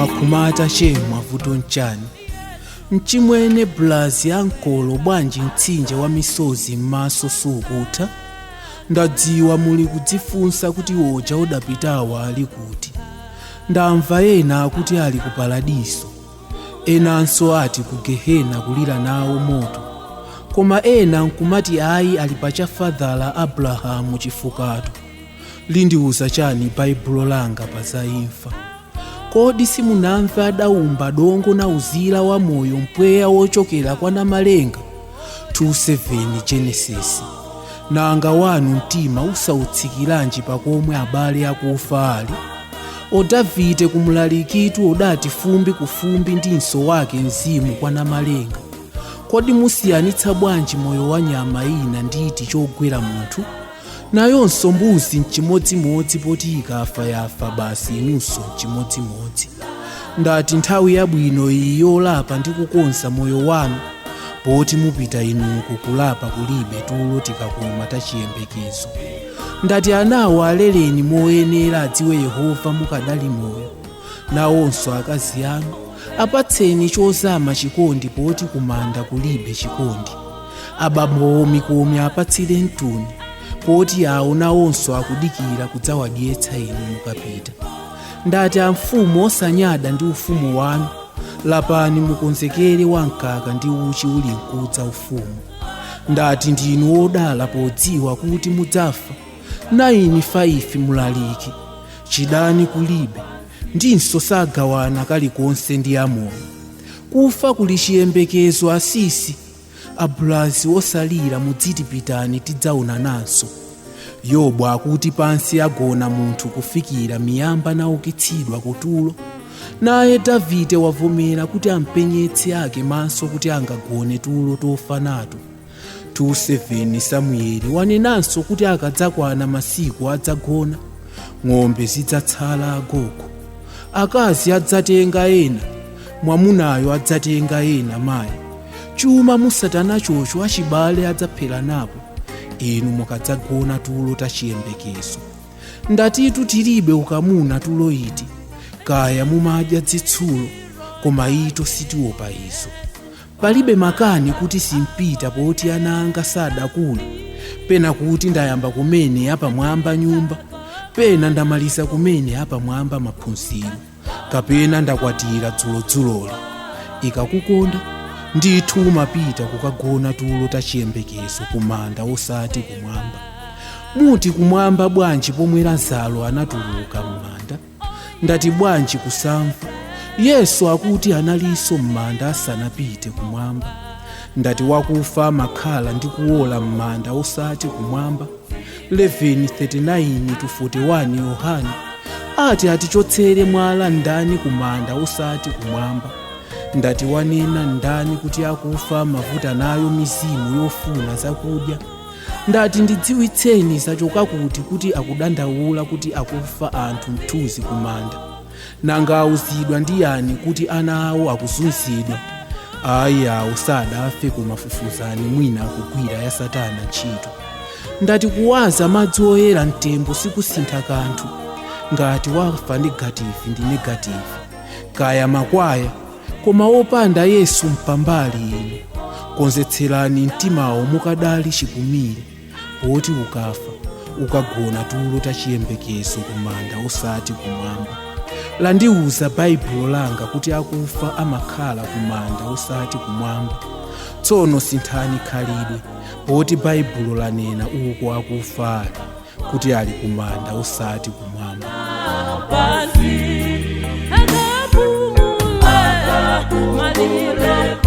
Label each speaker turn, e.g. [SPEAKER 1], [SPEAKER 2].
[SPEAKER 1] Mwakhumata chemwa vuto nchani? Mchimwene bulazi ankolo, bwanji mtsinje wa misozi m'maso sukutha? Ndadziwa muli kudzifunsa kuti oja odapitawa ali kuti. Ndamva ena akuti ali ku paradiso, enanso ati ku gehena kulira nawo moto, koma ena nkumati ayi, ali pachafadhala Abrahamu chifukato. Lindiuza chani Baibulo langa pa za imfa? Kodi simunamve adawumba dongo na uzira wa moyo, mpweya wochokera kwa Namalenga? 27 Genesis. Nanga wanu mtima usautsikiranji pakomwe abale akufa ali? Odavide kumulalikitu odati fumbi kufumbi ndinso wake mzimu kwa Namalenga. Kodi musiyanitsa bwanji moyo wa nyama ina nditi chogwera munthu? Nayonso mbuzi nchimodzimodzi, poti ikafa yafa basi, inunso nchimodzimodzi. Ndati nthawi yabwino iyi yolapa ndi kukonza moyo wanu, poti mupita inuku kulapa kulibe, tulo tikakoma tachiyembekezo. Ndati anawo aleleni moyenera, adziwe Yehova mukadali moyo. Nawonso akazi anu apatseni chozama chikondi, poti kumanda kulibe chikondi. Abambo mikomi apatsire mtuni, poti awo nawonso akudikira kudzawadyetsa inu mukapita. Ndati amfumu osanyada ndi ufumu wanu, lapani mukonzekere wamkaka ndi uchi uli mkudza ufumu. Ndati ndinu wodala podziwa kuti mudzafa. 9:5 Mulaliki chidani kulibe, ndinso sagawana kalikonse ndi amoyo. Kufa kuli chiyembekezo. Asisi abulazi osalira, mudziti pitani, tidzaonananso. Yobu akuti pansi agona munthu kufikira miyamba naukitsidwa kutulo. Naye Davide wavomera kuti ampenyetse ake maso kuti angagone tulo tofa nato. 27 Samueli wanenanso kuti akadzakwana masiku adzagona, ng'ombe zidzatsala agogo, akazi adzatenga ena, mwamunayo adzatenga ena mayi. Chuma musatanachocho achibale adzapheranapo inu mukadzagona tulo tachiyembekezo. Ndatitu tilibe ukamuna tulo iti, kaya mumadya zitsulo, koma ito sitiopa izo. Palibe makani kuti simpita, poti ana anga sadakule, pena kuti ndayamba kumene apamwamba nyumba, pena ndamaliza kumene apamwamba maphunziro, kapena ndakwatira dzulodzuloli. Ikakukonda ndithu umapita kukagona tulo tachiyembekezo kumanda, osati kumwamba. Muti kumwamba bwanji pomwe Lazaro anatuluka m'manda? Ndati bwanji kusamva? Yesu akuti analinso m'manda asanapite kumwamba. Ndati wakufa amakhala ndi kuwola m'manda, osati kumwamba. 11:39 to 41 Yohane ati atichotsere mwala ndani kumanda, osati kumwamba? Ndati wanena ndani kuti akufa amavuta nayo mizimu yofuna zakudya? Ndati ndidziwitseni, zachoka kuti kuti akudandaula kuti akufa anthu mthunzi kumanda? Nanga auzidwa ndi yani kuti ana awo akuzunzidwa? Ayi, awo sadafe, koma fufuzani, mwina akugwira ya satana ntchito. Ndati kuwaza madzi oyera mtembo sikusintha kanthu. Ngati wafa negative ndi negative, kaya makwaya, koma wopanda Yesu mpambali inu. Konzetserani mtimawo mukadali chipumire, poti ukafa ukagona tulo tachiyembekezo kumanda, osati kumwamba. Landiuza Baibulo langa kuti akufa amakhala kumanda, osati kumwamba. Tsono sinthani khalidwe, poti Baibulo lanena uko akufa ali kuti ali kumanda, osati kumwamba.
[SPEAKER 2] Pansi akapumule malire.